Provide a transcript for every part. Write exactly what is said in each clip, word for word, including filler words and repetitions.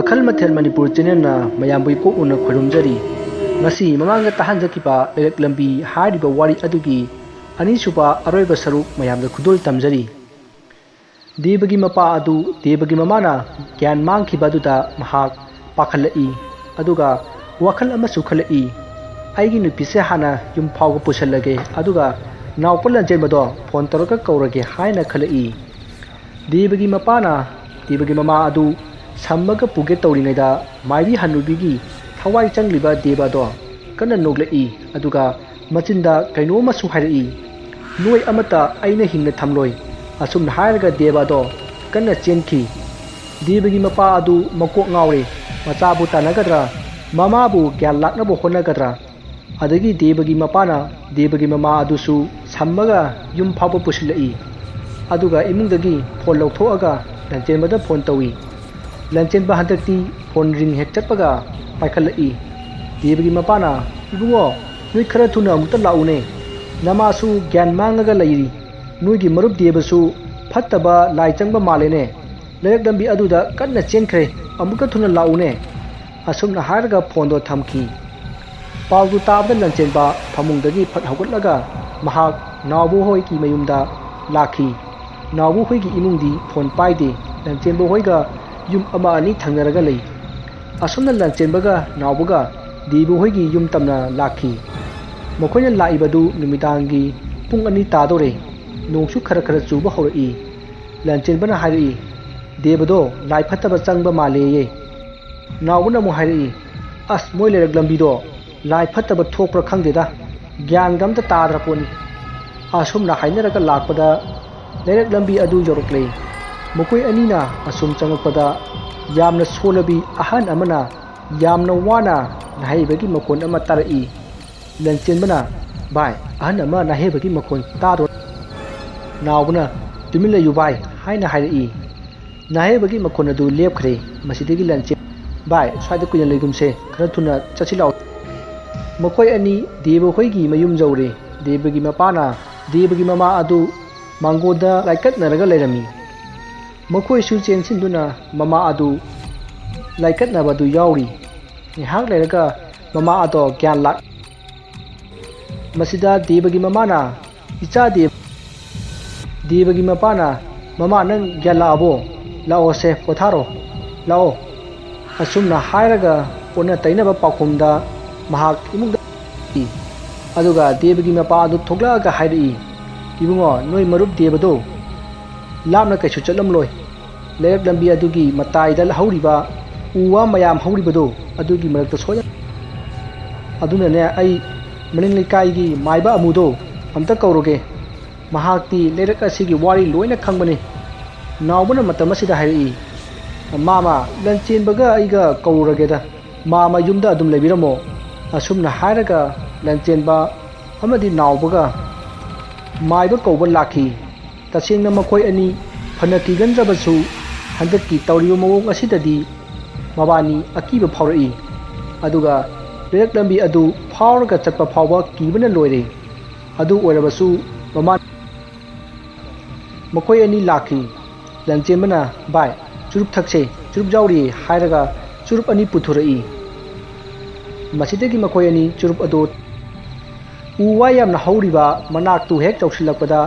ꯃꯈꯜ ꯃꯊꯦꯜ ꯃꯅꯤꯄꯨꯔ ꯆꯦꯅꯦꯜꯅ ꯃꯌꯥꯝꯕꯨ ꯏꯀꯣꯛ ꯎꯅ ꯈꯣꯏꯔꯨꯝꯖꯔꯤ꯫ ꯉꯁꯤ ꯃꯃꯥꯡꯗ ꯇꯥꯍꯟꯖꯈꯤꯕ ꯂꯩꯔꯛ ꯂꯝꯕꯤ ꯍꯥꯏꯔꯤꯕ ꯋꯥꯔꯤ ꯑꯗꯨꯒꯤ ꯑꯅꯤꯁꯨꯕ ꯑꯔꯣꯏꯕ ꯁꯔꯨꯛ ꯃꯌꯥꯝꯗ ꯈꯨꯗꯣꯜ ꯇꯝꯖꯔꯤ꯫ ꯗꯦꯕꯒꯤ ꯃꯄꯥ ꯑꯗꯨ ꯗꯦꯕꯒꯤ ꯃꯃꯥꯅ ꯒ꯭ꯌꯥꯟ ꯃꯥꯡꯈꯤꯕ ꯑꯗꯨꯗ ꯃꯍꯥꯛ ꯄꯥꯈꯠꯂꯛꯏ, ꯑꯗꯨꯒ ꯋꯥꯈꯜ ꯑꯃꯁꯨ ꯈꯜꯂꯛꯏ, "ꯑꯩꯒꯤ ꯅꯨꯄꯤꯁꯦ ꯍꯥꯟꯅ ꯌꯨꯝ ꯐꯥꯎꯕ ꯄꯨꯁꯤꯜꯂꯒꯦ, ꯑꯗꯨꯒ ꯅꯥꯎꯄ ꯂꯟꯆꯦꯟꯕꯗꯣ ꯐꯣꯟ ꯇꯧꯔꯒ ꯀꯧꯔꯒꯦ" ꯍꯥꯏꯅ ꯈꯜꯂꯛꯏ꯫ ꯗꯦꯕꯒꯤ ꯃꯄꯥꯅ ꯗꯦꯕꯒꯤ ꯃꯃꯥ ꯑꯗꯨ ꯁꯝꯃꯒ ꯄꯨꯒꯦ ꯇꯧꯔꯤꯉꯩꯗ, ꯃꯥꯏꯕꯤ ꯍꯅꯨꯕꯤꯒꯤ ꯊꯋꯥꯏ ꯆꯪꯂꯤꯕ ꯗꯦꯕ ꯑꯗꯣ ꯀꯟꯅ ꯅꯣꯛꯂꯛꯏ, ꯑꯗꯨꯒ ꯃꯆꯤꯟꯗ ꯀꯩꯅꯣꯝꯃꯁꯨ ꯍꯥꯏꯔꯛꯏ꯫ "ꯅꯣꯏ ꯑꯃꯠꯇ ꯑꯩꯅ ꯍꯤꯡꯅ ꯊꯝꯂꯣꯏ"꯫ ꯑꯁꯨꯝꯅ ꯍꯥꯏꯔꯒ ꯗꯦꯕ ꯑꯗꯣ ꯀꯟꯅ ꯆꯦꯟꯈꯤ꯫ ꯗꯦꯕꯒꯤ ꯃꯄꯥ ꯑꯗꯨ ꯃꯀꯣꯛ ꯉꯥꯎꯔꯦ꯫ ꯃꯆꯥꯕꯨ ꯇꯥꯟꯅꯒꯗ꯭ꯔꯥ, ꯃꯃꯥꯕꯨ ꯒ꯭ꯌꯥꯟ ꯂꯥꯛꯅꯕ ꯍꯣꯠꯅꯒꯗ꯭ꯔꯥ? ꯑꯗꯒꯤ ꯗꯦꯕꯒꯤ ꯃꯄꯥꯅ ꯗꯦꯕꯒꯤ ꯃꯃꯥ ꯑꯗꯨꯁꯨ ꯁꯝꯃꯒ ꯌꯨꯝ ꯐꯥꯎꯕ ꯄꯨꯁꯤꯜꯂꯛꯏ꯫ ꯑꯗꯨꯒ ꯏꯃꯨꯡꯗꯒꯤ ꯐꯣꯟ ꯂꯧꯊꯣꯛꯑꯒ ꯂꯟꯆꯦꯟꯕꯗ ꯐꯣꯟ ꯇꯧꯏ꯫ ꯂꯟꯆꯦꯟꯕ ꯍꯟꯗꯛꯇꯤ ꯐꯣꯟ ꯔꯤꯡ ꯍꯦꯛ ꯆꯠꯄꯒ ꯄꯥꯏꯈꯠꯂꯛꯏ꯫ ꯗꯦꯕꯒꯤ ꯃꯄꯥꯅ, "ꯏꯕꯨꯡꯉꯣ, ꯅꯣꯏ ꯈꯔ ꯊꯨꯅ ꯑꯃꯨꯛꯇ ꯂꯥꯛꯎꯅꯦ꯫ ꯅꯃꯥꯁꯨ ꯒ꯭ꯌꯥꯟ ꯃꯥꯡꯉꯒ ꯂꯩꯔꯤ꯫ ꯅꯣꯏꯒꯤ ꯃꯔꯨꯞ ꯗꯦꯕꯁꯨ ꯐꯠꯇꯕ ꯂꯥꯏ ꯆꯪꯕ ꯃꯥꯜꯂꯦꯅꯦ꯫ ꯂꯩꯔꯛ ꯂꯝꯕꯤ ꯑꯗꯨꯗ ꯀꯟꯅ ꯆꯦꯟꯈ꯭ꯔꯦ꯫ ꯑꯃꯨꯛꯀ ꯊꯨꯅ ꯂꯥꯛꯎꯅꯦ"꯫ ꯑꯁꯨꯝꯅ ꯍꯥꯏꯔꯒ ꯐꯣꯟꯗꯣ ꯊꯝꯈꯤ꯫ ꯄꯥꯎꯗꯨ ꯇꯥꯕꯗ ꯂꯟꯆꯦꯟꯕ ꯐꯃꯨꯡꯗꯒꯤ ꯐꯠ ꯍꯧꯒꯠꯂꯒ ꯃꯍꯥꯛ ꯅꯥꯎꯕ ꯍꯣꯏꯒꯤ ꯃꯌꯨꯝꯗ ꯂꯥꯛꯈꯤ꯫ ꯅꯥꯎꯕ ꯍꯣꯏꯒꯤ ꯏꯃꯨꯡꯗꯤ ꯐꯣꯟ ꯄꯥꯏꯗꯦ꯫ ꯂꯟꯆꯦꯟꯕ ꯍꯣꯏꯒ ꯌꯨꯝ ꯑꯃ ꯑꯅꯤ ꯊꯪꯅꯔꯒ ꯂꯩ꯫ ꯑꯁꯨꯝꯅ ꯂꯟꯆꯦꯟꯕꯒ ꯅꯥꯎꯕꯒ ꯗꯦꯕ ꯍꯣꯏꯒꯤ ꯌꯨꯝ ꯇꯝꯅ ꯂꯥꯛꯈꯤ꯫ ꯃꯈꯣꯏꯅ ꯂꯥꯛꯏꯕꯗꯨ ꯅꯨꯃꯤꯗꯥꯡꯒꯤ ꯄꯨꯡ ꯑꯅꯤ ꯇꯥꯗꯧꯔꯦ꯫ ꯅꯣꯡꯁꯨ ꯈꯔ ꯈꯔ ꯆꯨꯕ ꯍꯧꯔꯛꯏ꯫ ꯂꯟꯆꯦꯟꯕꯅ ꯍꯥꯏꯔꯛꯏ, "ꯗꯦꯕꯗꯣ ꯂꯥꯏ ꯐꯠꯇꯕ ꯆꯪꯕ ꯃꯥꯜꯂꯦꯌꯦ"꯫ ꯅꯥꯎꯕꯅ ꯑꯃꯨꯛ ꯍꯥꯏꯔꯛꯏ, "ꯑꯁ, ꯃꯣꯏ ꯂꯩꯔꯛ ꯂꯝꯕꯤꯗꯣ ꯂꯥꯏ ꯐꯠꯇꯕ ꯊꯣꯛꯄ꯭ꯔꯥ ꯈꯪꯗꯦꯗ, ꯒ꯭ꯌꯥꯟꯒ ꯑꯝꯇ ꯇꯥꯗ꯭ꯔ ꯄꯣꯠꯅꯤ"꯫ ꯑꯁꯨꯝꯅ ꯍꯥꯏꯅꯔꯒ ꯂꯥꯛꯄꯗ ꯂꯩꯔꯛ ꯂꯝꯕꯤ ꯑꯗꯨ ꯌꯧꯔꯛꯂꯦ꯫ ꯃꯈꯣꯏ ꯑꯅꯤꯅ ꯑꯁꯨꯝ ꯆꯪꯂꯛꯄꯗ ꯌꯥꯝꯅ ꯁꯣꯜꯂꯕꯤ ꯑꯍꯟ ꯑꯃꯅ ꯌꯥꯝꯅ ꯋꯥꯅ ꯅꯥꯍꯩꯕꯒꯤ ꯃꯈꯣꯟ ꯑꯃ ꯇꯥꯔꯛꯏ꯫ ꯂꯟꯆꯦꯟꯕꯅ, "ꯚꯥꯏ, ꯑꯍꯟ ꯑꯃ ꯅꯥꯍꯩꯕꯒꯤ ꯃꯈꯣꯟ ꯇꯥꯗ꯭ꯔꯣ?" ꯅꯥꯎꯕꯅ, "ꯇꯨꯃꯤꯟ ꯂꯩꯌꯨ ꯚꯥꯏ" ꯍꯥꯏꯅ ꯍꯥꯏꯔꯛꯏ꯫ ꯅꯥꯍꯩꯕꯒꯤ ꯃꯈꯣꯟ ꯑꯗꯨ ꯂꯦꯞꯈ꯭ꯔꯦ꯫ ꯃꯁꯤꯗꯒꯤ ꯂꯟꯆꯦꯟ, "ꯚꯥꯏ, ꯁ꯭ꯋꯥꯏꯗ ꯀꯨꯏꯅ ꯂꯩꯒꯨꯝꯁꯦ, ꯈꯔ ꯊꯨꯅ ꯆꯠꯁꯤ ꯂꯥꯛꯑꯣ"꯫ ꯃꯈꯣꯏ ꯑꯅꯤ ꯗꯦꯕ ꯍꯣꯏꯒꯤ ꯃꯌꯨꯝ ꯌꯧꯔꯦ꯫ ꯗꯦꯕꯒꯤ ꯃꯄꯥꯅ ꯗꯦꯕꯒꯤ ꯃꯃꯥ ꯑꯗꯨ ꯃꯥꯡꯒꯣꯟꯗ ꯂꯥꯏꯀꯠꯅꯔꯒ ꯂꯩꯔꯝꯃꯤ꯫ ꯃꯈꯣꯏꯁꯨ ꯆꯦꯟꯁꯤꯟꯗꯨꯅ ꯃꯃꯥ ꯑꯗꯨ ꯂꯥꯏꯀꯠꯅꯕꯗꯨ ꯌꯥꯎꯔꯤ꯫ ꯉꯥꯏꯍꯥꯛ ꯂꯩꯔꯒ ꯃꯃꯥ ꯑꯗꯣ ꯒ꯭ꯌꯥꯟ ꯂꯥꯛ꯫ ꯃꯁꯤꯗ ꯗꯦꯕꯒꯤ ꯃꯃꯥꯅ, "ꯏꯆꯥ ꯗꯦꯕ"꯫ ꯗꯦꯕꯒꯤ ꯃꯄꯥꯅ, "ꯃꯃꯥ, ꯅꯪ ꯒ꯭ꯌꯥꯟ ꯂꯥꯛꯑꯕꯣ? ꯂꯥꯛꯑꯣꯁꯦ, ꯄꯣꯊꯥꯔꯣ꯫ ꯂꯥꯛꯑꯣ"꯫ ꯑꯁꯨꯝꯅ ꯍꯥꯏꯔꯒ ꯑꯣꯟꯅ ꯇꯩꯅꯕ ꯄꯥꯎꯈꯨꯝꯗ ꯃꯍꯥꯛ ꯏꯃꯨꯡꯗ ꯏ꯫ ꯑꯗꯨꯒ ꯗꯦꯕꯒꯤ ꯃꯄꯥ ꯑꯗꯨ ꯊꯣꯛꯂꯛꯑꯒ ꯍꯥꯏꯔꯛꯏ, "ꯏꯕꯨꯡꯉꯣ, ꯅꯣꯏ ꯃꯔꯨꯞ ꯗꯦꯕꯗꯣ ꯂꯥꯞꯅ ꯀꯩꯁꯨ ꯆꯠꯂꯝꯂꯣꯏ꯫ ꯂꯩꯔꯛ ꯂꯝꯕꯤ ꯑꯗꯨꯒꯤ ꯃꯇꯥꯏꯗ ꯍꯧꯔꯤꯕ ꯎ ꯋꯥ ꯃꯌꯥꯝ ꯍꯧꯔꯤꯕꯗꯣ ꯑꯗꯨꯒꯤ ꯃꯔꯛꯇ ꯁꯣꯏꯗꯅ꯫ ꯑꯗꯨꯅꯅꯦ, ꯑꯩ ꯃꯅꯤꯡ ꯂꯩꯀꯥꯏꯒꯤ ꯃꯥꯏꯕ ꯑꯃꯨꯗꯣ ꯑꯝꯇ ꯀꯧꯔꯨꯒꯦ꯫ ꯃꯍꯥꯛꯇꯤ ꯂꯩꯔꯛ ꯑꯁꯤꯒꯤ ꯋꯥꯔꯤ ꯂꯣꯏꯅ ꯈꯪꯕꯅꯤ"꯫ ꯅꯥꯎꯕꯅ ꯃꯇꯝ ꯑꯁꯤꯗ ꯍꯥꯏꯔꯛꯏ, "ꯃꯥꯃ, ꯂꯟꯆꯦꯟꯕꯒ ꯑꯩꯒ ꯀꯧꯔꯨꯔꯒꯦꯗ꯫ ꯃꯥꯃ ꯌꯨꯝꯗ ꯑꯗꯨꯝ ꯂꯩꯕꯤꯔꯝꯃꯣ"꯫ ꯑꯁꯨꯝꯅ ꯍꯥꯏꯔꯒ ꯂꯟꯆꯦꯟꯕ ꯑꯃꯗꯤ ꯅꯥꯎꯕꯒ ꯃꯥꯏꯕ ꯀꯧꯕ ꯂꯥꯛꯈꯤ꯫ ꯇꯁꯦꯡꯅ ꯃꯈꯣꯏ ꯑꯅꯤ ꯐꯅ ꯀꯤꯒꯟꯗ꯭ꯔꯕꯁꯨ, ꯍꯟꯗꯛꯀꯤ ꯇꯧꯔꯤꯕ ꯃꯑꯣꯡ ꯑꯁꯤꯗꯗꯤ ꯃꯕꯥꯅꯤ ꯑꯀꯤꯕ ꯐꯥꯎꯔꯛꯏ꯫ ꯑꯗꯨꯒ ꯂꯩꯔꯛ ꯂꯝꯕꯤ ꯑꯗꯨ ꯐꯥꯎꯔꯒ ꯆꯠꯄ ꯐꯥꯎꯕ ꯀꯤꯕꯅ ꯂꯣꯏꯔꯦ꯫ ꯑꯗꯨ ꯑꯣꯏꯔꯕꯁꯨ ꯃꯃꯥ ꯃꯈꯣꯏ ꯑꯅꯤ ꯂꯥꯛꯈꯤ꯫ ꯂꯟꯆꯦꯟꯕꯅ, "ꯚꯥꯏ, ꯆꯨꯔꯨꯞ ꯊꯛꯁꯦ, ꯆꯨꯔꯨꯞ ꯌꯥꯎꯔꯤꯌꯦ" ꯍꯥꯏꯔꯒ ꯆꯨꯔꯨꯞ ꯑꯅꯤ ꯄꯨꯊꯣꯔꯛꯏ꯫ ꯃꯁꯤꯗꯒꯤ ꯃꯈꯣꯏ ꯑꯅꯤ ꯆꯨꯔꯨꯞ ꯑꯗꯨ ꯎ ꯋꯥ ꯌꯥꯝꯅ ꯍꯧꯔꯤꯕ ꯃꯅꯥꯛꯇꯨ ꯍꯦꯛ ꯌꯧꯁꯤꯜꯂꯛꯄꯗ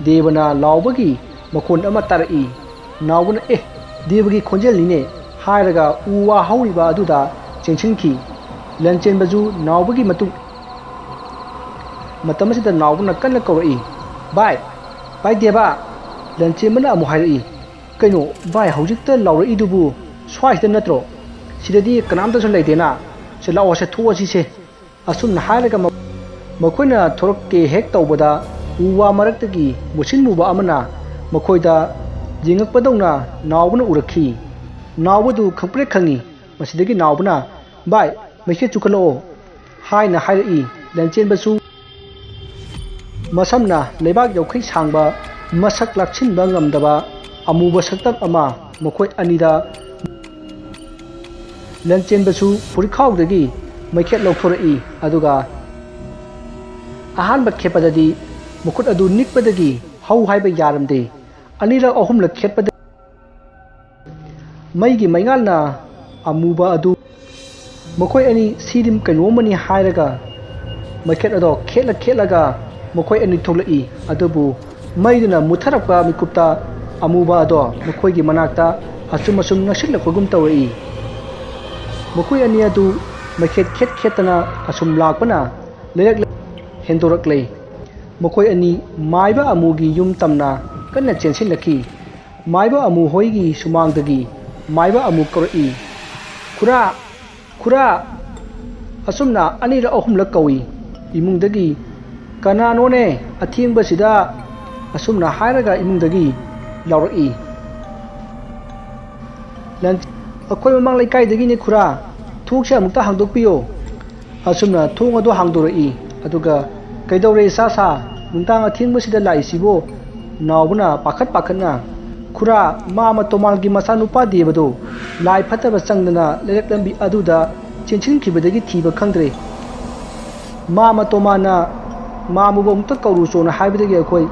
ꯗꯦꯕꯅ ꯂꯥꯎꯕꯒꯤ ꯃꯈꯣꯟ ꯑꯃ ꯇꯥꯔꯛꯏ꯫ ꯅꯥꯎꯕꯅ, "ꯑꯦ, ꯗꯦꯕꯒꯤ ꯈꯣꯟꯖꯦꯜꯅꯤꯅꯦ" ꯍꯥꯏꯔꯒ ꯎ ꯋꯥ ꯍꯧꯔꯤꯕ ꯑꯗꯨꯗ ꯆꯦꯟꯁꯤꯟꯈꯤ꯫ ꯂꯟꯆꯦꯟꯕꯁꯨ ꯅꯥꯎꯕꯒꯤ ꯃꯇꯨꯡ ꯃꯇꯝ ꯑꯁꯤꯗ ꯅꯥꯎꯕꯅ ꯀꯟꯅ ꯀꯧꯔꯛꯏ, "ꯚꯥꯏ, ꯚꯥꯏ ꯗꯦꯕ!" ꯂꯟꯆꯦꯟꯕꯅ ꯑꯃꯨꯛ ꯍꯥꯏꯔꯛꯏ, "ꯀꯩꯅꯣ ꯚꯥꯏ, ꯍꯧꯖꯤꯛꯇ ꯂꯥꯎꯔꯛꯏꯗꯨꯕꯨ ꯁ꯭ꯋꯥꯏꯁꯤꯗ ꯅꯠꯇ꯭ꯔꯣ? ꯁꯤꯗꯗꯤ ꯀꯅꯥꯝꯇꯁꯨ ꯂꯩꯇꯦꯅ꯫ ꯁꯦ, ꯂꯥꯛꯑꯣꯁꯦ, ꯊꯣꯛꯑꯁꯤꯁꯦ"꯫ ꯑꯁꯨꯝꯅ ꯍꯥꯏꯔꯒ ꯃ-, ꯃꯈꯣꯏꯅ ꯊꯣꯔꯛꯀꯦ ꯍꯦꯛ ꯇꯧꯕꯗ ꯎ ꯋꯥ ꯃꯔꯛꯇꯒꯤ ꯃꯨꯁꯤꯟ ꯃꯨꯕ ꯑꯃꯅ ꯃꯈꯣꯏꯗ ꯌꯦꯡꯉꯛꯄꯗꯧꯅ ꯅꯥꯎꯕꯅ ꯎꯔꯛꯈꯤ꯫ ꯅꯥꯎꯕꯗꯨ ꯈꯪꯄ꯭ꯔꯦꯛ ꯈꯪꯉꯤ꯫ ꯃꯁꯤꯗꯒꯤ ꯅꯥꯎꯕꯅ, "ꯚꯥꯏ, ꯃꯩꯈꯦꯠ ꯆꯨꯈꯠꯂꯛꯑꯣ" ꯍꯥꯏꯅ ꯍꯥꯏꯔꯛꯏ꯫ ꯂꯟꯆꯦꯟꯕꯁꯨ ꯃꯁꯝꯅ ꯂꯩꯕꯥꯛ ꯌꯧꯈꯩ ꯁꯥꯡꯕ, ꯃꯁꯛ ꯂꯥꯛꯁꯤꯟꯕ ꯉꯝꯗꯕ ꯑꯃꯨꯕ ꯁꯛꯇꯝ ꯑꯃ ꯃꯈꯣꯏ ꯑꯅꯤꯗ꯫ ꯂꯟꯆꯦꯟꯕꯁꯨ ꯐꯨꯔꯤꯠꯈꯥꯎꯗꯒꯤ ꯃꯩꯈꯦꯠ ꯂꯧꯊꯣꯔꯛꯏ, ꯑꯗꯨꯒ ꯑꯍꯥꯟꯕ ꯈꯦꯠꯄꯗꯗꯤ ꯃꯈꯨꯠ ꯑꯗꯨ ꯅꯤꯛꯄꯗꯒꯤ ꯍꯧ ꯍꯥꯏꯕ ꯌꯥꯔꯝꯗꯦ꯫ ꯑꯅꯤꯔꯛ ꯑꯍꯨꯝꯂꯛ ꯈꯦꯠꯄꯗ ꯃꯩꯒꯤ ꯃꯩꯉꯥꯜꯅ ꯑꯃꯨꯕ ꯑꯗꯨ꯫ ꯃꯈꯣꯏ ꯑꯅꯤ ꯁꯤꯗꯤ ꯀꯩꯅꯣꯝꯃꯅꯤ ꯍꯥꯏꯔꯒ ꯃꯩꯈꯦꯠ ꯑꯗꯣ ꯈꯦꯠꯂ ꯈꯦꯠꯂꯒ ꯃꯈꯣꯏ ꯑꯅꯤ ꯊꯣꯛꯂꯛꯏ꯫ ꯑꯗꯨꯕꯨ ꯃꯩꯗꯨꯅ ꯃꯨꯠꯊꯔꯛꯄ ꯃꯤꯀꯨꯞꯇ ꯑꯃꯨꯕ ꯑꯗꯣ ꯃꯈꯣꯏꯒꯤ ꯃꯅꯥꯛꯇ ꯑꯁꯨꯝ ꯑꯁꯨꯝ ꯅꯛꯁꯤꯜꯂꯛꯄꯒꯨꯝ ꯇꯧꯔꯛꯏ꯫ ꯃꯈꯣꯏ ꯑꯅꯤ ꯑꯗꯨ ꯃꯩꯈꯦꯠ ꯈꯦꯠ ꯈꯦꯠꯇꯅ ꯑꯁꯨꯝ ꯂꯥꯛꯄꯅ ꯂꯩꯔꯛ ꯍꯦꯟꯗꯣꯔꯛꯂꯦ꯫ ꯃꯈꯣꯏ ꯑꯅꯤ ꯃꯥꯏꯕ ꯑꯃꯨꯒꯤ ꯌꯨꯝ ꯇꯝꯅ ꯀꯟꯅ ꯆꯦꯟꯁꯤꯜꯂꯛꯈꯤ꯫ ꯃꯥꯏꯕ ꯑꯃꯨ ꯍꯣꯏꯒꯤ ꯁꯨꯃꯥꯡꯗꯒꯤ ꯃꯥꯏꯕ ꯑꯃꯨ ꯀꯧꯔꯛꯏ, "ꯈꯨꯔꯥ, ꯈꯨꯔꯥ!" ꯑꯁꯨꯝꯅ ꯑꯅꯤꯔꯛ ꯑꯍꯨꯝꯂꯛ ꯀꯧꯏ꯫ ꯏꯃꯨꯡꯗꯒꯤ, "ꯀꯅꯥꯅꯣꯅꯦ ꯑꯊꯦꯡꯕꯁꯤꯗ?" ꯑꯁꯨꯝꯅ ꯍꯥꯏꯔꯒ ꯏꯃꯨꯡꯗꯒꯤ ꯂꯥꯎꯔꯛꯏ, "ꯂꯟ-, ꯑꯩꯈꯣꯏ ꯃꯃꯥꯡ ꯂꯩꯀꯥꯏꯗꯒꯤꯅꯤ ꯈꯨꯔꯥ, ꯊꯣꯡꯁꯦ ꯑꯃꯨꯛꯇ ꯍꯥꯡꯗꯣꯛꯄꯤꯌꯣ"꯫ ꯑꯁꯨꯝꯅ ꯊꯣꯡ ꯑꯗꯨ ꯍꯥꯡꯗꯣꯔꯛꯏ꯫ ꯑꯗꯨꯒ, "ꯀꯩꯗꯧꯔꯦ ꯏꯆꯥ ꯁꯥ? ꯅꯨꯡꯗꯥꯡ ꯑꯊꯦꯡꯕꯁꯤꯗ ꯂꯥꯛꯏꯁꯤꯕꯨ?" ꯅꯥꯎꯕꯅ ꯄꯥꯈꯠ ꯄꯥꯈꯠꯅ, "ꯈꯨꯔꯥ, ꯃꯥꯃ ꯇꯣꯃꯥꯜꯒꯤ ꯃꯆꯥꯅꯨꯄꯥ ꯗꯦꯕꯗꯣ ꯂꯥꯏ ꯐꯠꯇꯕ ꯆꯪꯗꯅ ꯂꯩꯔꯛ ꯂꯝꯕꯤ ꯑꯗꯨꯗ ꯆꯦꯟꯁꯤꯟꯈꯤꯕꯗꯒꯤ ꯊꯤꯕ ꯈꯪꯗ꯭ꯔꯦ꯫ ꯃꯥꯃ ꯇꯣꯃꯥꯜꯅ ꯃꯥꯃꯕꯨ ꯑꯃꯨꯛꯇ ꯀꯧꯔꯨꯆꯣꯅ ꯍꯥꯏꯕꯗꯒꯤ ꯑꯩꯈꯣꯏ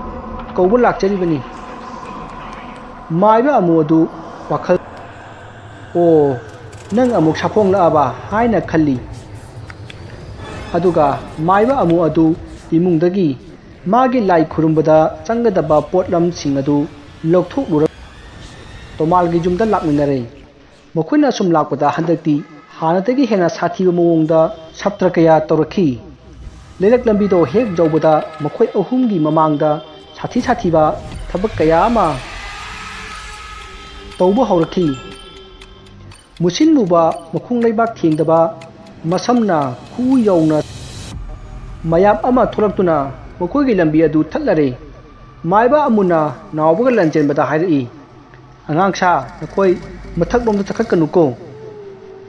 ꯀꯧꯕ ꯂꯥꯛꯆꯔꯤꯕꯅꯤ"꯫ ꯃꯥꯏꯕ ꯑꯃꯨ ꯑꯗꯨ ꯋꯥꯈꯜ, "ꯑꯣ, ꯅꯪ ꯑꯃꯨꯛ ꯁꯥꯐꯣꯡꯂꯛꯑꯕ" ꯍꯥꯏꯅ ꯈꯜꯂꯤ꯫ ꯑꯗꯨꯒ ꯃꯥꯏꯕ ꯑꯃꯨ ꯑꯗꯨ ꯏꯃꯨꯡꯗꯒꯤ ꯃꯥꯒꯤ ꯂꯥꯏ ꯈꯨꯔꯨꯝꯕꯗ ꯆꯪꯒꯗꯕ ꯄꯣꯠꯂꯝꯁꯤꯡ ꯑꯗꯨ ꯂꯧꯊꯣꯛꯂꯨꯔꯒ ꯇꯣꯃꯥꯜꯒꯤ ꯌꯨꯝꯗ ꯂꯥꯛꯃꯤꯟꯅꯔꯦ꯫ ꯃꯈꯣꯏꯅ ꯑꯁꯨꯝ ꯂꯥꯛꯄꯗ ꯍꯟꯗꯛꯇꯤ ꯍꯥꯟꯅꯗꯒꯤ ꯍꯦꯟꯅ ꯁꯥꯊꯤꯕ ꯃꯑꯣꯡꯗ ꯁꯥꯇ꯭ꯔ ꯀꯌꯥ ꯇꯧꯔꯛꯈꯤ꯫ ꯂꯩꯔꯛ ꯂꯝꯕꯤꯗꯣ ꯍꯦꯛ ꯌꯧꯕꯗ ꯃꯈꯣꯏ ꯑꯍꯨꯝꯒꯤ ꯃꯃꯥꯡꯗ ꯁꯥꯊꯤ ꯁꯥꯊꯤꯕ ꯊꯕꯛ ꯀꯌꯥ ꯑꯃ ꯇꯧꯕ ꯍꯧꯔꯛꯈꯤ꯫ ꯃꯨꯁꯤꯟ ꯃꯨꯕ, ꯃꯈꯣꯡ ꯂꯩꯕꯥꯛ ꯊꯦꯡꯗꯕ, ꯃꯁꯝꯅ ꯈꯨꯎ ꯌꯧꯅ ꯃꯌꯥꯝ ꯑꯃ ꯊꯣꯛꯂꯛꯇꯨꯅ ꯃꯈꯣꯏꯒꯤ ꯂꯝꯕꯤ ꯑꯗꯨ ꯊꯠꯂꯔꯦ꯫ ꯃꯥꯏꯕ ꯑꯃꯨꯅ ꯅꯥꯎꯕꯒ ꯂꯟꯖꯦꯟꯕꯗ ꯍꯥꯏꯔꯛꯏ, "ꯑꯉꯥꯡ ꯁꯥ, ꯅꯈꯣꯏ ꯃꯊꯛꯂꯣꯝꯗ ꯆꯠꯈꯠꯀꯅꯨꯀꯣ꯫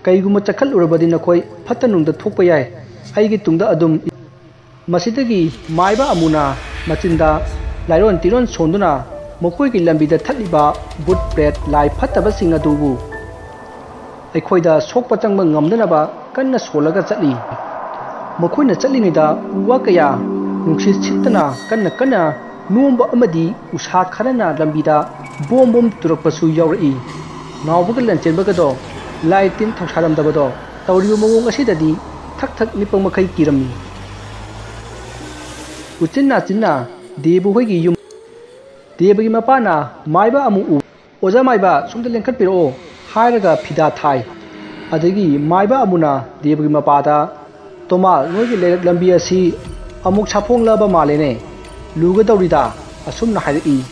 ꯀꯩꯒꯨꯝꯕ ꯆꯠꯈꯠꯂꯨꯔꯕꯗꯤ ꯅꯈꯣꯏ ꯐꯠꯇ ꯅꯨꯡꯗ ꯊꯣꯛꯄ ꯌꯥꯏ꯫ ꯑꯩꯒꯤ ꯇꯨꯡꯗ ꯑꯗꯨꯝ ꯏ-" ꯃꯁꯤꯗꯒꯤ ꯃꯥꯏꯕ ꯑꯃꯨꯅ ꯃꯆꯤꯟꯗ ꯂꯥꯏꯔꯣꯟ ꯇꯤꯔꯣꯟ ꯁꯣꯟꯗꯨꯅ ꯃꯈꯣꯏꯒꯤ ꯂꯝꯕꯤꯗ ꯊꯠꯂꯤꯕ ꯚꯨꯠ ꯄ꯭ꯔꯦꯠ ꯂꯥꯏ ꯐꯠꯇꯕꯁꯤꯡ ꯑꯗꯨꯕꯨ ꯑꯩꯈꯣꯏꯗ ꯁꯣꯛꯄ ꯆꯪꯕ ꯉꯝꯗꯅꯕ ꯀꯟꯅ ꯁꯣꯜꯂꯒ ꯆꯠꯂꯤ꯫ ꯃꯈꯣꯏꯅ ꯆꯠꯂꯤꯉꯩꯗ ꯎ ꯋꯥ ꯀꯌꯥ ꯅꯨꯡꯁꯤꯠ ꯁꯤꯠꯇꯅ ꯀꯟꯅ ꯀꯟꯅ ꯅꯣꯝꯕ ꯑꯃꯗꯤ ꯎꯁꯥ ꯈꯔꯅ ꯂꯝꯕꯤꯗ ꯕꯣꯝ ꯕꯣꯝ ꯇꯨꯔꯛꯄꯁꯨ ꯌꯥꯎꯔꯛꯏ꯫ ꯅꯥꯎꯕꯒ ꯂꯟꯆꯦꯟꯕꯒꯗꯣ ꯂꯥꯏ ꯇꯤꯟ ꯊꯧꯁꯥꯔꯝꯗꯕꯗꯣ ꯇꯧꯔꯤꯕ ꯃꯑꯣꯡ ꯑꯁꯤꯗꯗꯤ ꯊꯛ ꯊꯛ ꯅꯤꯛꯄ ꯃꯈꯩ ꯀꯤꯔꯝꯃꯤ꯫ ꯎꯆꯤꯟ ꯅꯥꯆꯤꯟꯅ ꯗꯦꯕ ꯍꯣꯏꯒꯤ ꯌꯨꯝ ꯗꯦꯕꯒꯤ ꯃꯄꯥꯅ ꯃꯥꯏꯕ ꯑꯃꯨ ꯎ, "ꯑꯣꯖꯥ ꯃꯥꯏꯕ, ꯁꯣꯝꯗ ꯂꯦꯡꯈꯠꯄꯤꯔꯛꯑꯣ" ꯍꯥꯏꯔꯒ ꯐꯤꯗꯥ ꯊꯥꯏ꯫ ꯑꯗꯒꯤ ꯃꯥꯏꯕ ꯑꯃꯨꯅ ꯗꯦꯕꯒꯤ ꯃꯄꯥꯗ, "ꯇꯣꯃꯥ, ꯅꯣꯏꯒꯤ ꯂꯩꯔꯛ ꯂꯝꯕꯤ ꯑꯁꯤ ꯑꯃꯨꯛ ꯁꯥꯐꯣꯡꯂꯕ ꯃꯥꯜꯂꯦꯅꯦ, ꯂꯨꯒꯗꯧꯔꯤꯗ" ꯑꯁꯨꯝꯅ ꯍꯥꯏꯔꯛꯏ꯫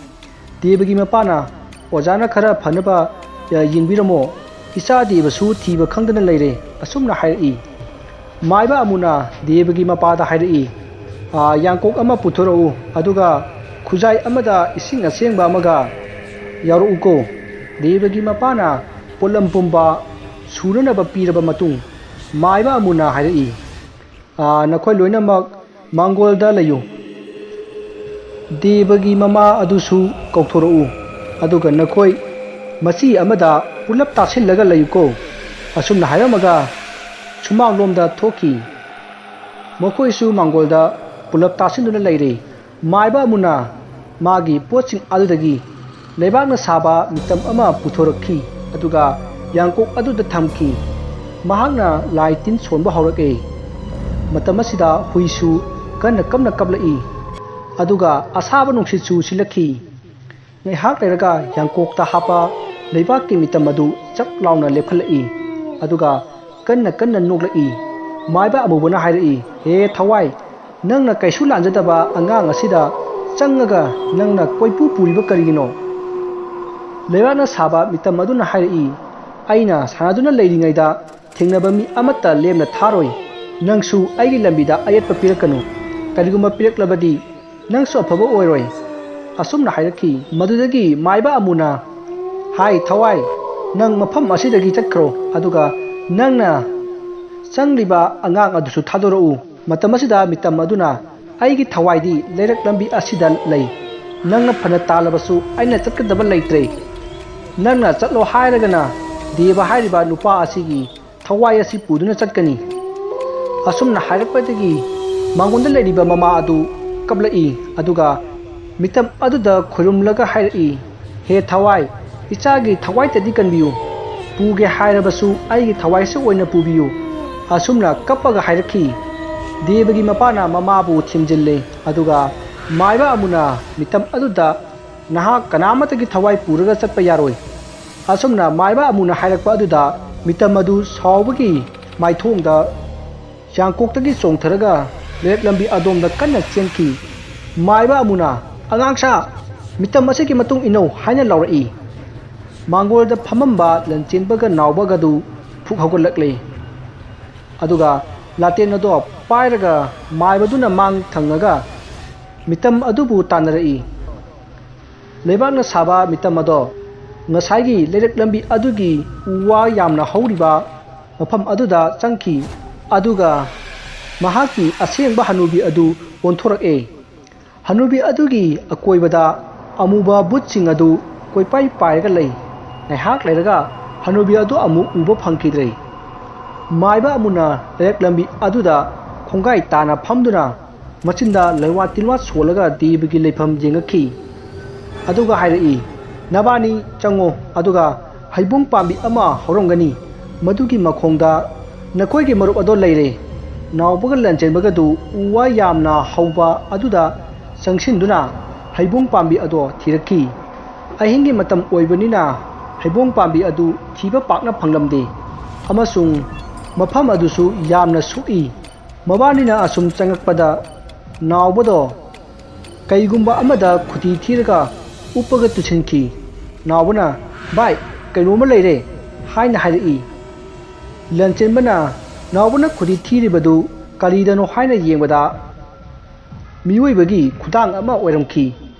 ꯗꯦꯕꯒꯤ ꯃꯄꯥꯅ, "ꯑꯣꯖꯥꯅ ꯈꯔ ꯐꯅꯕ, ꯑ, ꯌꯦꯡꯕꯤꯔꯝꯃꯣ, ꯏꯆꯥ ꯗꯦꯕꯁꯨ ꯊꯤꯕ ꯈꯪꯗꯅ ꯂꯩꯔꯦ" ꯑꯁꯨꯝꯅ ꯍꯥꯏꯔꯛꯏ꯫ ꯃꯥꯏꯕ ꯑꯃꯨꯅ ꯗꯦꯕꯒꯤ ꯃꯄꯥꯗ ꯍꯥꯏꯔꯛꯏ, "ꯑ, ꯌꯥꯡꯀꯣꯛ ꯑꯃ ꯄꯨꯊꯣꯔꯛꯎ, ꯑꯗꯨꯒ ꯈꯨꯖꯥꯏ ꯑꯃꯗ ꯏꯁꯤꯡ ꯑꯁꯦꯡꯕ ꯑꯃꯒ ꯌꯥꯎꯔꯛꯎꯀꯣ"꯫ ꯗꯦꯕꯒꯤ ꯃꯄꯥꯅ ꯄꯣꯠꯂꯝ ꯄꯨꯝꯕ ꯁꯨꯅꯅꯕ ꯄꯤꯔꯕ ꯃꯇꯨꯡ, ꯃꯥꯏꯕ ꯑꯃꯨꯅ ꯍꯥꯏꯔꯛꯏ, "ꯑ, ꯅꯈꯣꯏ ꯂꯣꯏꯅꯃꯛ ꯃꯥꯡꯒꯣꯜꯗ ꯂꯩꯌꯨ꯫ ꯗꯦꯕꯒꯤ ꯃꯃꯥ ꯑꯗꯨꯁꯨ ꯀꯧꯊꯣꯔꯛꯎ, ꯑꯗꯨꯒ ꯅꯈꯣꯏ ꯃꯆꯤ ꯑꯃꯗ ꯄꯨꯂꯞ ꯇꯥꯁꯤꯜꯂꯒ ꯂꯩꯌꯨꯀꯣ"꯫ ꯑꯁꯨꯝꯅ ꯍꯥꯏꯔꯝꯃꯒ ꯁꯨꯃꯥꯡꯂꯣꯝꯗ ꯊꯣꯛꯈꯤ꯫ ꯃꯈꯣꯏꯁꯨ ꯃꯥꯡꯒꯣꯜꯗ ꯄꯨꯂꯞ ꯇꯥꯁꯤꯟꯗꯨꯅ ꯂꯩꯔꯦ꯫ ꯃꯥꯏꯕ ꯑꯃꯨꯅ ꯃꯥꯒꯤ ꯄꯣꯠꯁꯤꯡ ꯑꯗꯨꯗꯒꯤ ꯂꯩꯕꯥꯛꯅ ꯁꯥꯕ ꯃꯤꯇꯝ ꯑꯃ ꯄꯨꯊꯣꯔꯛꯈꯤ, ꯑꯗꯨꯒ ꯌꯥꯡꯀꯣꯛ ꯑꯗꯨꯗ ꯊꯝꯈꯤ꯫ ꯃꯍꯥꯛꯅ ꯂꯥꯏ ꯇꯤꯟ ꯁꯣꯟꯕ ꯍꯧꯔꯛꯑꯦ꯫ ꯃꯇꯝ ꯑꯁꯤꯗ ꯍꯨꯏꯁꯨ ꯀꯟꯅ ꯀꯞꯅ ꯀꯞꯂꯛꯏ, ꯑꯗꯨꯒ ꯑꯁꯥꯕ ꯅꯨꯡꯁꯤꯠꯁꯨ ꯁꯤꯠꯂꯛꯈꯤ꯫ ꯉꯥꯏꯍꯥꯛ ꯂꯩꯔꯒ ꯌꯥꯡꯀꯣꯛꯇ ꯍꯥꯞꯄ ꯂꯩꯕꯥꯛꯀꯤ ꯃꯤꯇꯝ ꯑꯗꯨ ꯆꯞ ꯂꯥꯎꯅ ꯂꯦꯞꯈꯠꯂꯛꯏ, ꯑꯗꯨꯒ ꯀꯟꯅ ꯀꯟꯅ ꯅꯣꯛꯂꯛꯏ꯫ ꯃꯥꯏꯕ ꯑꯃꯨꯕꯅ ꯍꯥꯏꯔꯛꯏ, "ꯍꯦ ꯊꯋꯥꯏ, ꯅꯪꯅ ꯀꯩꯁꯨ ꯂꯥꯟꯖꯗꯕ ꯑꯉꯥꯡ ꯑꯁꯤꯗ ꯆꯪꯉꯒ ꯅꯪꯅ ꯀꯣꯏꯄꯨ ꯄꯨꯔꯤꯕ ꯀꯔꯤꯒꯤꯅꯣ?" ꯂꯩꯕꯥꯛꯅ ꯁꯥꯕ ꯃꯤꯇꯝ ꯑꯗꯨꯅ ꯍꯥꯏꯔꯛꯏ, "ꯑꯩꯅ ꯁꯥꯟꯅꯗꯨꯅ ꯂꯩꯔꯤꯉꯩꯗ ꯊꯦꯡꯅꯕ ꯃꯤ ꯑꯃꯠꯇ ꯂꯦꯝꯅ ꯊꯥꯔꯣꯏ꯫ ꯅꯪꯁꯨ ꯑꯩꯒꯤ ꯂꯝꯕꯤꯗ ꯑꯌꯦꯠꯄ ꯄꯤꯔꯛꯀꯅꯨ꯫ ꯀꯔꯤꯒꯨꯝꯕ ꯄꯤꯔꯛꯂꯕꯗꯤ ꯅꯪꯁꯨ ꯑꯐꯕ ꯑꯣꯏꯔꯣꯏ"꯫ ꯑꯁꯨꯝꯅ ꯍꯥꯏꯔꯛꯈꯤ꯫ ꯃꯗꯨꯗꯒꯤ ꯃꯥꯏꯕ ꯑꯃꯨꯅ, "ꯍꯥꯏ ꯊꯋꯥꯏ, ꯅꯪ ꯃꯐꯝ ꯑꯁꯤꯗꯒꯤ ꯆꯠꯈ꯭ꯔꯣ, ꯑꯗꯨꯒ ꯅꯪꯅ ꯆꯪꯂꯤꯕ ꯑꯉꯥꯡ ꯑꯗꯨꯁꯨ ꯊꯥꯗꯣꯔꯛꯎ"꯫ ꯃꯇꯝ ꯑꯁꯤꯗ ꯃꯤꯇꯝ ꯑꯗꯨꯅ, "ꯑꯩꯒꯤ ꯊꯋꯥꯏꯗꯤ ꯂꯩꯔꯛ ꯂꯝꯕꯤ ꯑꯁꯤꯗ ꯂꯩ꯫ ꯅꯪꯅ ꯐꯅ ꯇꯥꯜꯂꯕꯁꯨ ꯑꯩꯅ ꯆꯠꯀꯗꯕ ꯂꯩꯇ꯭ꯔꯦ꯫ ꯅꯪꯅ ꯆꯠꯂꯣ ꯍꯥꯏꯔꯒꯅ ꯗꯦꯕ ꯍꯥꯏꯔꯤꯕ ꯅꯨꯄꯥ ꯑꯁꯤꯒꯤ ꯊꯋꯥꯏ ꯑꯁꯤ ꯄꯨꯗꯨꯅ ꯆꯠꯀꯅꯤ"꯫ ꯑꯁꯨꯝꯅ ꯍꯥꯏꯔꯛꯄꯗꯒꯤ ꯃꯉꯣꯟꯗ ꯂꯩꯔꯤꯕ ꯃꯃꯥ ꯑꯗꯨ ꯀꯞꯂꯛꯏ, ꯑꯗꯨꯒ ꯃꯤꯇꯝ ꯑꯗꯨꯗ ꯈꯨꯔꯨꯝꯂꯒ ꯍꯥꯏꯔꯛꯏ, "ꯍꯦ ꯊꯋꯥꯏ, ꯏꯆꯥꯒꯤ ꯊꯋꯥꯏꯇꯗꯤ ꯀꯟꯕꯤꯌꯨ꯫ ꯄꯨꯒꯦ ꯍꯥꯏꯔꯕꯁꯨ ꯑꯩꯒꯤ ꯊꯋꯥꯏꯁꯤ ꯑꯣꯏꯅ ꯄꯨꯕꯤꯌꯨ꯫ ꯑꯁꯨꯝꯅ ꯀꯞꯄꯒ ꯍꯥꯏꯔꯛꯈꯤ꯫ ꯗꯦꯕꯒꯤ ꯃꯄꯥꯅ ꯃꯃꯥꯕꯨ ꯊꯦꯝꯖꯤꯜꯂꯦ, ꯑꯗꯨꯒ ꯃꯥꯏꯕ ꯑꯃꯨꯅ ꯃꯤꯇꯝ ꯑꯗꯨꯗ, "ꯅꯍꯥꯛ ꯀꯅꯥꯃꯠꯇꯒꯤ ꯊꯋꯥꯏ ꯄꯨꯔꯒ ꯆꯠꯄ ꯌꯥꯔꯣꯏ"꯫ ꯑꯁꯨꯝꯅ ꯃꯥꯏꯕ ꯑꯃꯨꯅ ꯍꯥꯏꯔꯛꯄ ꯑꯗꯨꯗ ꯃꯤꯇꯝ ꯑꯗꯨ ꯁꯥꯎꯕꯒꯤ ꯃꯥꯏꯊꯣꯡꯗ ꯌꯥꯡꯀꯣꯛꯇꯒꯤ ꯆꯣꯡꯊꯔꯒ ꯂꯩꯔꯛ ꯂꯝꯕꯤ ꯑꯗꯣꯝꯗ ꯀꯟꯅ ꯆꯦꯟꯈꯤ꯫ ꯃꯥꯏꯕ ꯑꯃꯨꯅ, "ꯑꯉꯥꯡꯁꯥ, ꯃꯤꯇꯝ ꯑꯁꯤꯒꯤ ꯃꯇꯨꯡ ꯏꯟꯅꯧ" ꯍꯥꯏꯅ ꯂꯥꯎꯔꯛꯏ꯫ ꯃꯥꯡꯒꯣꯜꯗ ꯐꯝꯃꯝꯕ ꯂꯟꯆꯦꯟꯕꯒ ꯅꯥꯎꯕꯒꯗꯨ ꯐꯨꯛ ꯍꯧꯒꯠꯂꯛꯂꯦ꯫ ꯑꯗꯨꯒ ꯂꯥꯇꯦꯟ ꯑꯗꯣ ꯄꯥꯏꯔꯒ ꯃꯥꯏꯕꯗꯨꯅ ꯃꯥꯡ ꯊꯪꯉꯒ ꯃꯤꯇꯝ ꯑꯗꯨꯕꯨ ꯇꯥꯟꯅꯔꯛꯏ꯫ ꯂꯩꯕꯥꯛꯅ ꯁꯥꯕ ꯃꯤꯇꯝ ꯑꯗꯣ ꯉꯁꯥꯏꯒꯤ ꯂꯩꯔꯛ ꯂꯝꯕꯤ ꯑꯗꯨꯒꯤ ꯎ ꯋꯥ ꯌꯥꯝꯅ ꯍꯧꯔꯤꯕ ꯃꯐꯝ ꯑꯗꯨꯗ ꯆꯪꯈꯤ, ꯑꯗꯨꯒ ꯃꯍꯥꯛꯀꯤ ꯑꯁꯦꯡꯕ ꯍꯅꯨꯕꯤ ꯑꯗꯨ ꯑꯣꯟꯊꯣꯔꯛꯑꯦ꯫ ꯍꯅꯨꯕꯤ ꯑꯗꯨꯒꯤ ꯑꯀꯣꯏꯕꯗ ꯑꯃꯨꯕ ꯕꯨꯠꯁꯤꯡ ꯑꯗꯨ ꯀꯣꯏꯄꯥꯏ ꯄꯥꯏꯔꯒ ꯂꯩ꯫ ꯉꯥꯏꯍꯥꯛ ꯂꯩꯔꯒ ꯍꯅꯨꯕꯤ ꯑꯗꯨ ꯑꯃꯨꯛ ꯎꯕ ꯐꯪꯈꯤꯗ꯭ꯔꯦ꯫ ꯃꯥꯏꯕ ꯑꯃꯨꯅ ꯂꯩꯔꯛ ꯂꯝꯕꯤ ꯑꯗꯨꯗ ꯈꯣꯡꯒꯥꯏ ꯇꯥꯅ ꯐꯝꯗꯨꯅ ꯃꯆꯤꯟꯗ ꯂꯩꯋꯥ ꯇꯤꯟꯋꯥ ꯁꯣꯜꯂꯒ ꯗꯦꯕꯒꯤ ꯂꯩꯐꯝ ꯌꯦꯡꯉꯛꯈꯤ꯫ ꯑꯗꯨꯒ ꯍꯥꯏꯔꯛꯏ, "ꯅꯕꯥꯅꯤ ꯆꯪꯉꯣ, ꯑꯗꯨꯒ ꯍꯩꯕꯣꯡ ꯄꯥꯝꯕꯤ ꯑꯃ ꯍꯧꯔꯝꯒꯅꯤ, ꯃꯗꯨꯒꯤ ꯃꯈꯣꯡꯗ ꯅꯈꯣꯏꯒꯤ ꯃꯔꯨꯞ ꯑꯗꯣ ꯂꯩꯔꯦ"꯫ ꯅꯥꯎꯕꯒ ꯂꯟꯆꯦꯟꯕꯒꯗꯨ ꯎ ꯋꯥ ꯌꯥꯝꯅ ꯍꯧꯕ ꯑꯗꯨꯗ ꯆꯪꯁꯤꯟꯗꯨꯅ ꯍꯩꯕꯣꯡ ꯄꯥꯝꯕꯤ ꯑꯗꯣ ꯊꯤꯔꯛꯈꯤ꯫ ꯑꯍꯤꯡꯒꯤ ꯃꯇꯝ ꯑꯣꯏꯕꯅꯤꯅ ꯍꯩꯕꯣꯡ ꯄꯥꯝꯕꯤ ꯑꯗꯨ ꯊꯤꯕ ꯄꯥꯛꯅ ꯐꯪꯂꯝꯗꯦ, ꯑꯃꯁꯨꯡ ꯃꯐꯝ ꯑꯗꯨꯁꯨ ꯌꯥꯝꯅ ꯁꯨꯛꯏ꯫ ꯃꯕꯥꯅꯤꯅ ꯑꯁꯨꯝ ꯆꯪꯉꯛꯄꯗ ꯅꯥꯎꯕꯗꯣ ꯀꯩꯒꯨꯝꯕ ꯑꯃꯗ ꯈꯨꯗꯤ ꯊꯤꯔꯒ ꯎꯞꯄꯒ ꯇꯨꯁꯤꯟꯈꯤ꯫ ꯅꯥꯎꯕꯅ, "ꯚꯥꯏ, ꯀꯩꯅꯣꯝꯃ ꯂꯩꯔꯦ" ꯍꯥꯏꯅ ꯍꯥꯏꯔꯛꯏ꯫ ꯂꯟꯆꯦꯟꯕꯅ ꯅꯥꯎꯕꯅ ꯈꯨꯗꯤ ꯊꯤꯔꯤꯕꯗꯨ ꯀꯔꯤꯗꯅꯣ ꯍꯥꯏꯅ ꯌꯦꯡꯕꯗ, ꯃꯤꯑꯣꯏꯕꯒꯤ ꯈꯨꯗꯥꯡ ꯑꯃ ꯑꯣꯏꯔꯝꯈꯤ꯫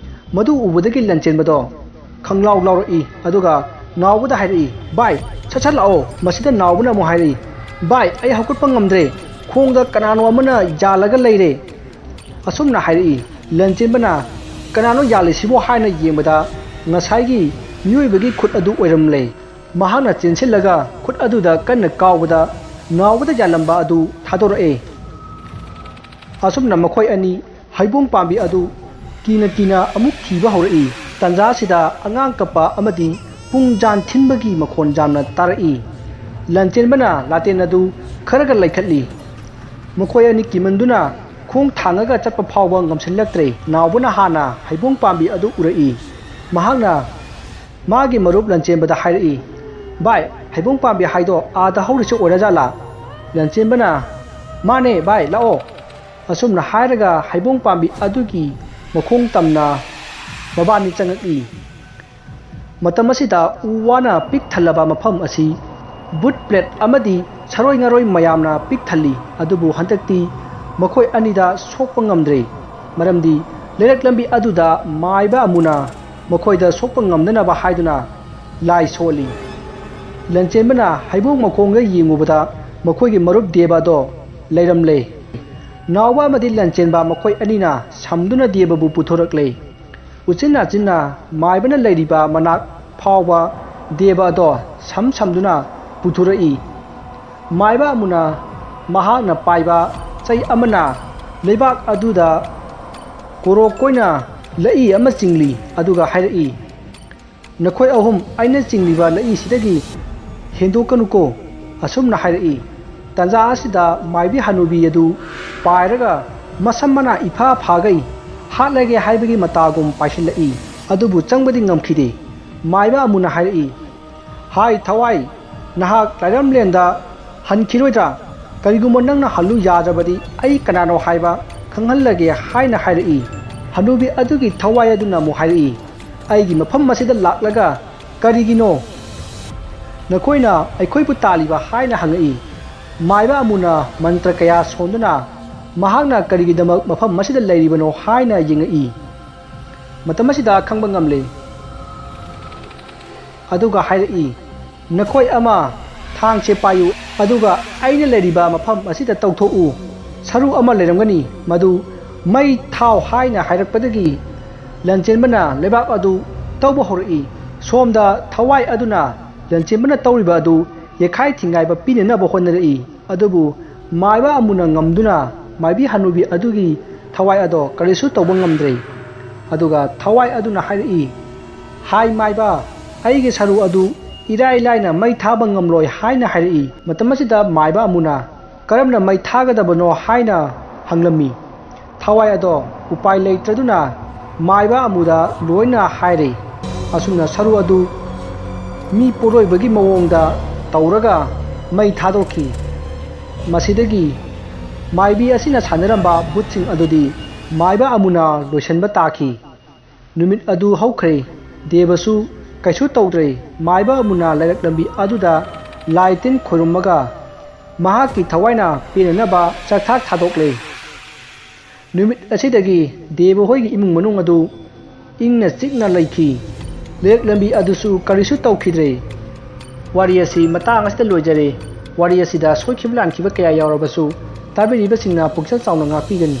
ꯃꯗꯨ ꯎꯕꯗꯒꯤ ꯂꯟꯆꯦꯟꯕꯗꯣ ꯈꯪꯂꯥꯎ ꯂꯥꯎꯔꯛꯏ, ꯑꯗꯨꯒ ꯅꯥꯎꯕꯗ ꯍꯥꯏꯔꯛꯏ, "ꯚꯥꯏ, ꯁꯠ ꯁꯠ ꯂꯥꯛꯑꯣ"꯫ ꯃꯁꯤꯗ ꯅꯥꯎꯕꯅ ꯑꯃꯨꯛ ꯍꯥꯏꯔꯛꯏ, "ꯚꯥꯏ, ꯑꯩ ꯍꯧꯒꯠꯄ ꯉꯝꯗ꯭ꯔꯦ, ꯈꯣꯡꯗ ꯀꯅꯥꯅꯣ ꯑꯃꯅ ꯌꯥꯜꯂꯒ ꯂꯩꯔꯦ"꯫ ꯑꯁꯨꯝꯅ ꯍꯥꯏꯔꯛꯏ꯫ ꯂꯟꯆꯦꯟꯕꯅ, "ꯀꯅꯥꯅꯣ ꯌꯥꯜꯂꯤꯁꯤꯕꯣ?" ꯍꯥꯏꯅ ꯌꯦꯡꯕꯗ, ꯉꯁꯥꯏꯒꯤ ꯃꯤꯑꯣꯏꯕꯒꯤ ꯈꯨꯠ ꯑꯗꯨ ꯑꯣꯏꯔꯝꯂꯦ꯫ ꯃꯍꯥꯛꯅ ꯆꯦꯟꯁꯤꯜꯂꯒ ꯈꯨꯠ ꯑꯗꯨꯗ ꯀꯟꯅ ꯀꯥꯎꯕꯗ, ꯅꯥꯎꯕꯗ ꯌꯥꯜꯂꯝꯕ ꯑꯗꯨ ꯊꯥꯗꯣꯔꯛꯑꯦ꯫ ꯑꯁꯨꯝꯅ ꯃꯈꯣꯏ ꯑꯅꯤ ꯍꯩꯕꯣꯡ ꯄꯥꯝꯕꯤ ꯑꯗꯨ ꯀꯤꯅ ꯀꯤꯅ ꯑꯃꯨꯛ ꯊꯤꯕ ꯍꯧꯔꯛꯏ꯫ ꯇꯥꯟꯖꯥꯁꯤꯗ ꯑꯉꯥꯡ ꯀꯞꯄ ꯑꯃꯗꯤ ꯄꯨꯡ ꯖꯥꯟ ꯊꯤꯟꯕꯒꯤ ꯃꯈꯣꯟ ꯌꯥꯝꯅ ꯇꯥꯔꯛꯏ꯫ ꯂꯟꯆꯦꯟꯕꯅ ꯂꯥꯇꯦꯟ ꯑꯗꯨ ꯈꯔꯒ ꯂꯩꯈꯠꯂꯤ꯫ ꯃꯈꯣꯏ ꯑꯅꯤ ꯀꯤꯃꯟꯗꯨꯅ ꯈꯣꯡ ꯊꯥꯡꯉꯒ ꯆꯠꯄ ꯐꯥꯎꯕ ꯉꯝꯁꯤꯜꯂꯛꯇ꯭ꯔꯦ꯫ ꯅꯥꯎꯕꯅ ꯍꯥꯟꯅ ꯍꯩꯕꯣꯡ ꯄꯥꯝꯕꯤ ꯑꯗꯨ ꯎꯔꯛꯏ꯫ ꯃꯍꯥꯛꯅ ꯃꯥꯒꯤ ꯃꯔꯨꯞ ꯂꯟꯆꯦꯟꯕꯗ ꯍꯥꯏꯔꯛꯏ, "ꯚꯥꯏ, ꯍꯩꯕꯣꯡ ꯄꯥꯝꯕꯤ ꯍꯥꯏꯗꯣ ꯑꯥꯗ ꯍꯧꯔꯤꯁꯦ ꯑꯣꯏꯔꯖꯥꯠꯂꯥ?" ꯂꯟꯆꯦꯟꯕꯅ, "ꯃꯥꯅꯦ ꯚꯥꯏ, ꯂꯥꯛꯑꯣ"꯫ ꯑꯁꯨꯝꯅ ꯍꯥꯏꯔꯒ ꯍꯩꯕꯣꯡ ꯄꯥꯝꯕꯤ ꯑꯗꯨꯒꯤ ꯃꯈꯣꯡ ꯇꯝꯅ ꯃꯕꯥꯅꯤ ꯆꯪꯉꯛꯏ꯫ ꯃꯇꯝ ꯑꯁꯤꯗ ꯎ ꯋꯥꯅ ꯄꯤꯛ ꯊꯜꯂꯕ ꯃꯐꯝ ꯑꯁꯤ ꯕꯨꯠ ꯄ꯭ꯂꯦꯠ ꯑꯃꯗꯤ ꯁꯔꯣꯏ ꯉꯥꯔꯣꯏ ꯃꯌꯥꯝꯅ ꯄꯤꯛ ꯊꯜꯂꯤ꯫ ꯑꯗꯨꯕꯨ ꯍꯟꯗꯛꯇꯤ ꯃꯈꯣꯏ ꯑꯅꯤꯗ ꯁꯣꯛꯄ ꯉꯝꯗ꯭ꯔꯦ꯫ ꯃꯔꯝꯗꯤ ꯂꯩꯔꯛ ꯂꯝꯕꯤ ꯑꯗꯨꯗ ꯃꯥꯏꯕ ꯑꯃꯨꯅ ꯃꯈꯣꯏꯗ ꯁꯣꯛꯄ ꯉꯝꯗꯅꯕ ꯍꯥꯏꯗꯨꯅ ꯂꯥꯏ ꯁꯣꯜꯂꯤ꯫ ꯂꯟꯆꯦꯟꯕꯅ ꯍꯩꯕꯣꯡ ꯃꯈꯣꯡꯗ ꯌꯦꯡꯉꯨꯕꯗ ꯃꯈꯣꯏꯒꯤ ꯃꯔꯨꯞ ꯗꯦꯕ ꯑꯗꯣ ꯂꯩꯔꯝꯂꯦ꯫ ꯅꯥꯎꯕ ꯑꯃꯗꯤ ꯂꯟꯆꯦꯟꯕ ꯃꯈꯣꯏ ꯑꯅꯤꯅ ꯁꯝꯗꯨꯅ ꯗꯦꯕꯕꯨ ꯄꯨꯊꯣꯔꯛꯂꯦ꯫ ꯎꯆꯤꯟ ꯅꯥꯆꯤꯟꯅ ꯃꯥꯏꯕꯅ ꯂꯩꯔꯤꯕ ꯃꯅꯥꯛ ꯐꯥꯎꯕ ꯗꯦꯕ ꯑꯗꯣ ꯁꯝ ꯁꯝꯗꯨꯅ ꯄꯨꯊꯣꯔꯛꯏ꯫ ꯃꯥꯏꯕ ꯑꯃꯨꯅ ꯃꯍꯥꯛꯅ ꯄꯥꯏꯕ ꯆꯩ ꯑꯃꯅ ꯂꯩꯕꯥꯛ ꯑꯗꯨꯗ ꯀꯣꯔꯣꯛ ꯀꯣꯏꯅ ꯂꯛꯏ ꯑꯃ ꯆꯤꯡꯂꯤ, ꯑꯗꯨꯒ ꯍꯥꯏꯔꯛꯏ, "ꯅꯈꯣꯏ ꯑꯍꯨꯝ ꯑꯩꯅ ꯆꯤꯡꯂꯤꯕ ꯂꯛꯏꯁꯤꯗꯒꯤ ꯍꯦꯟꯗꯣꯛꯀꯅꯨꯀꯣ"꯫ ꯑꯁꯨꯝꯅ ꯍꯥꯏꯔꯛꯏ꯫ ꯇꯥꯟꯖꯥ ꯑꯁꯤꯗ ꯃꯥꯏꯕꯤ ꯍꯅꯨꯕꯤ ꯑꯗꯨ ꯄꯥꯏꯔꯒ ꯃꯁꯝ ꯃꯅꯥ ꯏꯐꯥ ꯐꯥꯒꯩ ꯍꯥꯠꯂꯒꯦ ꯍꯥꯏꯕꯒꯤ ꯃꯇꯥꯒꯨꯝ ꯄꯥꯏꯁꯤꯜꯂꯛꯏ꯫ ꯑꯗꯨꯕꯨ ꯆꯪꯕꯗꯤ ꯉꯝꯈꯤꯗꯦ꯫ ꯃꯥꯏꯕ ꯑꯃꯨꯅ ꯍꯥꯏꯔꯛꯏ, "ꯍꯥꯏ ꯊꯋꯥꯏ, ꯅꯍꯥꯛ ꯂꯥꯏꯔꯝꯂꯦꯟꯗ ꯍꯟꯈꯤꯔꯣꯏꯗ꯭ꯔꯥ? ꯀꯔꯤꯒꯨꯝꯕ ꯅꯪꯅ ꯍꯜꯂꯨ ꯌꯥꯗ꯭ꯔꯕꯗꯤ ꯑꯩ ꯀꯅꯥꯅꯣ ꯍꯥꯏꯕ ꯈꯪꯍꯜꯂꯒꯦ" ꯍꯥꯏꯅ ꯍꯥꯏꯔꯛꯏ꯫ ꯍꯅꯨꯕꯤ ꯑꯗꯨꯒꯤ ꯊꯋꯥꯏ ꯑꯗꯨꯅ ꯑꯃꯨꯛ ꯍꯥꯏꯔꯛꯏ, "ꯑꯩꯒꯤ ꯃꯐꯝ ꯑꯁꯤꯗ ꯂꯥꯛꯂꯒ ꯀꯔꯤꯒꯤꯅꯣ ꯅꯈꯣꯏꯅ ꯑꯩꯈꯣꯏꯕꯨ ꯇꯥꯜꯂꯤꯕ?" ꯍꯥꯏꯅ ꯍꯪꯉꯛꯏ꯫ ꯃꯥꯏꯕ ꯑꯃꯨꯅ ꯃꯟꯇ꯭ꯔ ꯀꯌꯥ ꯁꯣꯟꯗꯨꯅ ꯃꯍꯥꯛꯅ ꯀꯔꯤꯒꯤꯗꯃꯛ ꯃꯐꯝ ꯑꯁꯤꯗ ꯂꯩꯔꯤꯕꯅꯣ ꯍꯥꯏꯅ ꯌꯦꯡꯉꯛꯏ꯫ ꯃꯇꯝ ꯑꯁꯤꯗ ꯈꯪꯕ ꯉꯝꯂꯦ꯫ ꯑꯗꯨꯒ ꯍꯥꯏꯔꯛꯏ, "ꯅꯈꯣꯏ ꯑꯃ ꯊꯥꯡꯁꯦ ꯄꯥꯏꯌꯨ, ꯑꯗꯨꯒ ꯑꯩꯅ ꯂꯩꯔꯤꯕ ꯃꯐꯝ ꯑꯁꯤꯗ ꯇꯧꯊꯣꯛꯎ꯫ ꯁꯔꯨ ꯑꯃ ꯂꯩꯔꯝꯒꯅꯤ, ꯃꯗꯨ ꯃꯩ ꯊꯥꯎ ꯍꯥꯏꯅ ꯍꯥꯏꯔꯛꯄꯗꯒꯤ ꯂꯟꯆꯦꯟꯕꯅ ꯂꯩꯕꯥꯛ ꯑꯗꯨ ꯇꯧꯕ ꯍꯧꯔꯛꯏ꯫ ꯁꯣꯝꯗ ꯊꯋꯥꯏ ꯑꯗꯨꯅ ꯂꯟꯆꯦꯟꯕꯅ ꯇꯧꯔꯤꯕ ꯑꯗꯨ ꯌꯩꯈꯥꯏ ꯊꯤꯡꯒꯥꯏꯕ ꯄꯤꯅꯅꯕ ꯍꯣꯠꯅꯔꯛꯏ꯫ ꯑꯗꯨꯕꯨ ꯃꯥꯏꯕ ꯑꯃꯨꯅ ꯉꯝꯗꯨꯅ ꯃꯥꯏꯕꯤ ꯍꯅꯨꯕꯤ ꯑꯗꯨꯒꯤ ꯊꯋꯥꯏ ꯑꯗꯣ ꯀꯔꯤꯁꯨ ꯇꯧꯕ ꯉꯝꯗ꯭ꯔꯦ꯫ ꯑꯗꯨꯒ ꯊꯋꯥꯏ ꯑꯗꯨꯅ ꯍꯥꯏꯔꯛꯏ, "ꯍꯥꯏ ꯃꯥꯏꯕ, ꯑꯩꯒꯤ ꯁꯔꯨ ꯑꯗꯨ ꯏꯔꯥꯏ ꯂꯥꯏꯅ ꯃꯩ ꯊꯥꯕ ꯉꯝꯂꯣꯏ ꯍꯥꯏꯅ ꯍꯥꯏꯔꯛꯏ꯫ ꯃꯇꯝ ꯑꯁꯤꯗ ꯃꯥꯏꯕ ꯑꯃꯨꯅ ꯀꯔꯝꯅ ꯃꯩ ꯊꯥꯒꯗꯕꯅꯣ ꯍꯥꯏꯅ ꯍꯪꯂꯝꯃꯤ꯫ ꯊꯋꯥꯏ ꯑꯗꯣ ꯎꯄꯥꯏ ꯂꯩꯇ꯭ꯔꯗꯨꯅ ꯃꯥꯏꯕ ꯑꯃꯨꯗ ꯂꯣꯏꯅ ꯍꯥꯏꯔꯦ꯫ ꯑꯁꯨꯝꯅ ꯁꯔꯨ ꯑꯗꯨ ꯃꯤ ꯄꯣꯠꯂꯣꯏꯕꯒꯤ ꯃꯑꯣꯡꯗ ꯇꯧꯔꯒ ꯃꯩ ꯊꯥꯗꯣꯛꯈꯤ꯫ ꯃꯁꯤꯗꯒꯤ ꯃꯥꯏꯕꯤ ꯑꯁꯤꯅ ꯁꯥꯟꯅꯔꯝꯕ ꯚꯨꯠꯁꯤꯡ ꯑꯗꯨꯗꯤ ꯃꯥꯏꯕ ꯑꯃꯨꯅ ꯂꯣꯏꯁꯤꯟꯕ ꯇꯥꯈꯤ꯫ ꯅꯨꯃꯤꯠ ꯑꯗꯨ ꯍꯧꯈ꯭ꯔꯦ꯫ ꯗꯦꯕꯁꯨ ꯀꯩꯁꯨ ꯇꯧꯗ꯭ꯔꯦ꯫ ꯃꯥꯏꯕ ꯑꯃꯨꯅ ꯂꯩꯔꯛ ꯂꯝꯕꯤ ꯑꯗꯨꯗ ꯂꯥꯏ ꯇꯤꯟ ꯈꯣꯏꯔꯨꯝꯃꯒ ꯃꯍꯥꯛꯀꯤ ꯊꯋꯥꯏꯅ ꯄꯦꯟꯅꯅꯕ ꯆꯥꯛꯊꯥꯛ ꯊꯥꯗꯣꯛꯂꯦ꯫ ꯅꯨꯃꯤꯠ ꯑꯁꯤꯗꯒꯤ ꯗꯦꯕ ꯍꯣꯏꯒꯤ ꯏꯃꯨꯡ ꯃꯅꯨꯡ ꯑꯗꯨ ꯏꯪꯅ ꯆꯤꯛꯅ ꯂꯩꯈꯤ꯫ ꯂꯩꯔꯛ ꯂꯝꯕꯤ ꯑꯗꯨꯁꯨ ꯀꯔꯤꯁꯨ ꯇꯧꯈꯤꯗ꯭ꯔꯦ꯫ ꯋꯥꯔꯤ ꯑꯁꯤ ꯃꯇꯥꯡ ꯑꯁꯤꯗ ꯂꯣꯏꯖꯔꯦ꯫ ꯋꯥꯔꯤ ꯑꯁꯤꯗ ꯁꯣꯏꯈꯤꯕ ꯂꯥꯟꯈꯤꯕ ꯀꯌꯥ ꯌꯥꯎꯔꯕꯁꯨ ꯇꯥꯕꯤꯔꯤꯕꯁꯤꯡꯅ ꯄꯨꯛꯆꯦꯜ ꯆꯥꯎꯅ ꯉꯥꯛꯄꯤꯒꯅꯤ꯫